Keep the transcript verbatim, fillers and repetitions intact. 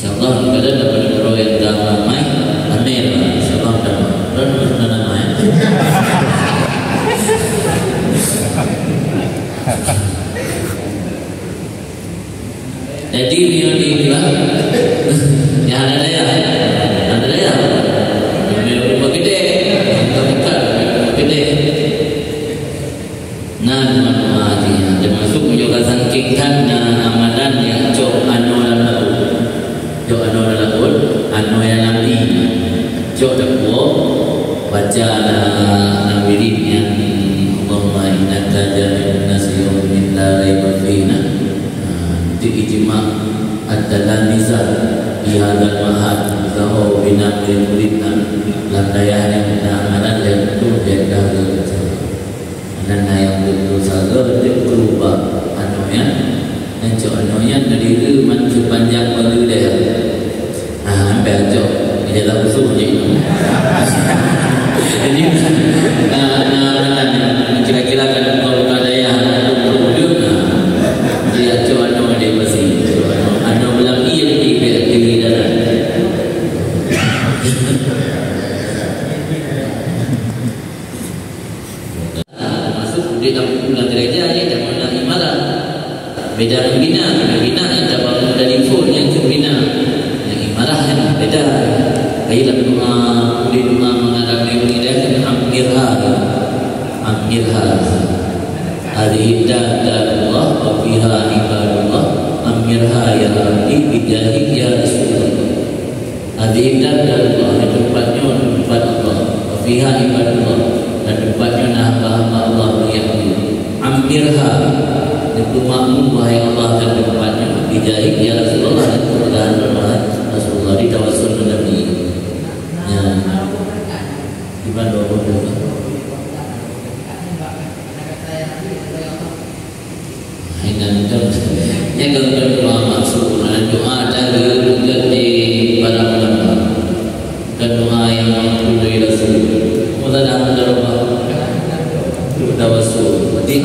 Insyaallah, kadang dapat guru yang agama mai, amin. Insyaallah, dapat. Dan mana mai? Jadi, dia ni lah. Ya, ada daya. Ada daya. Dia rumah gede. Kita buka rumah gede. Nah, teman-teman, termasuk juga saking kan, nah, amalan yang cok ano lam laut. Cok ano lam laut, ano yang nabi. Cok dak baca na, na wirid yang Allahumma innaka jami'un nasi yaumin la raiba fihi. Nah, itu ijma' at-talamiza di hadal mahad, zahau bina murid-murid na, lam dayah yang na amalan yang tu dia dah baca. Dan na nyang beutôi sagoe jeuet keurubah anoe nyan, dan cok anoe nyan dari man seupanjang bagi dayah. Ah, sampai cok, dia tak usul je. Jadi, na, na, na, na, kira-kira kan kalau bukan dayah, untuk dia, nah. Jadi, cok anoe dia pasti. Cok anoe, anoe belah iya di, di, di dalam. Termasuk di dalam, dalam gereja ni, zaman nak imarah. Beda membina, membina yang dapat membina info, yang membina. Yang imarah yang beda. Baik dalam doa, di doa mengarap yang beda kan amirha. Amirha. Hadhihi dar darullah wa fiha ibadullah. Amirha ya Rabbi bijahik ya Rasulullah. Hadhihi dar darullah, di tempat nyoe tempat Allah. Wa fiha ibadullah, dan tempat nyoe na hamba-hamba Allah yang mulia. Amirha, dipeumakmu wahai Allah dan tempat nyoe. Bijahik ya Rasulullah, dan kemudahan wahai Rasulullah di tawassul Nabi. Ya. Di mana dua puluh? Hai, dan kan, ya, kalau doa maksud, mana doa dari bukan di para ulama. Bukan doa yang mampu dari Rasul. Mudah-mudahan doa. Doa Rasul. Berarti